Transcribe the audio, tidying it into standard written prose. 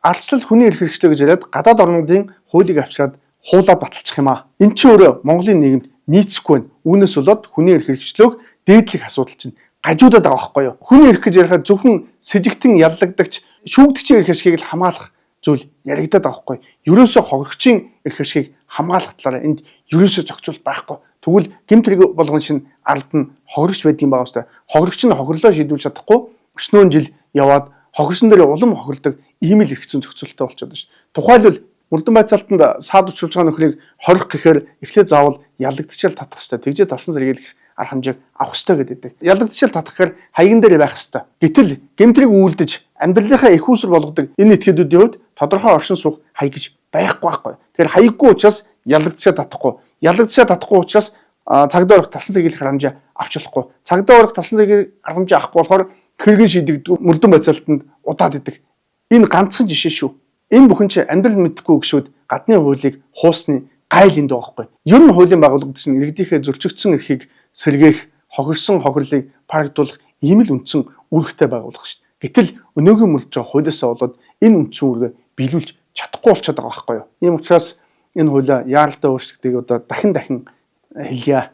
Ардчлал хүний эрх хэрэгчлээ гэж яриад гадаад орнуудын хуулийг авчираад хуулаа баталчих юм аа. Эн чинь өөрөө Монголын нийгэмд нийцэхгүй байна. Үүнээс болоод хүний эрх хэрэгчлөөг дээдлэх асуудал чинь гажуудаад байгаа байхгүй юу? Хүний эрх гэж ярихад зөвхөн сэжигтэн яллагдагч шүүгдэгчийн эрх ашгийг л хамгаалах зүйл яригадаад байгаа байхгүй юу? Ерөөсөө хохирогчийн эрх ашгийг хамгаалах талаараа энд ерөөсөө зохицуул байхгүй. Тэгвэл гэмт хэрэг болгон шин ард нь хохирогч байдгийн байгаа үстэй. Хохирогч нь хохирлоо шийдвэрлэж чадахгүй өчнөөн жил яваад хохирсон дээр улам хохирдог ийм л эрх зүйн зохицуулттай болчиход байна шүү. Тухайлбал мөрдөн байцаалтанд саад учруулж байгаа нөхрийг хорих гэхээр эхлээд заавал ялагдчихал татах хэрэгтэй. Тэгжээ талсан сэргийлэх арга хэмжээг авах хэрэгтэй гэдэг. Ялагдчихал татах гэхээр хаяган дээр байх хэрэгтэй. Гэтэл гэмтрийг үйлдэж амьдралынхаа эх үүсвэр болгодог энэ этгээдүүдийн хувьд тодорхой оршин суух хаяг гэж байхгүй байхгүй. Тэгэхээр хаяггүй учраас ялагдчихал татахгүй. Ялагдчихал татахгүй учраас цагдаа орох талсан сэргийлэх арга хэмжээ авч болохгүй. Цагдаа орох талсан сэргийлэх арга хэмжээ авахгүй болохоор хэргийн шийдэгдүү мөрдөн байцаалтанд удаад идэг. Энэ ганцхан жишээ шүү. Энэ бүхэн чи амьдрал мэдхгүй гişүүд гадны хуулийг хуусны гайл энд байгаа байхгүй. Ер нь хуулийн байгууллагууд чинь иргэдийнхээ зөрчигдсөн эрхийг сэргээх, хохирсон хохирлыг парагдуулах ийм л үндсэн үүрэгтэй байгууллага шүү дээ. Гэтэл өнөөгийн мөрдөж байгаа хуулиасаа болоод энэ үндсэн үүргээ биелүүлж чадахгүй болчиход байгаа байхгүй юу. Ийм учраас энэ хуулиа яаралтай өөрчлөлтийг одоо дахин дахин хэлье.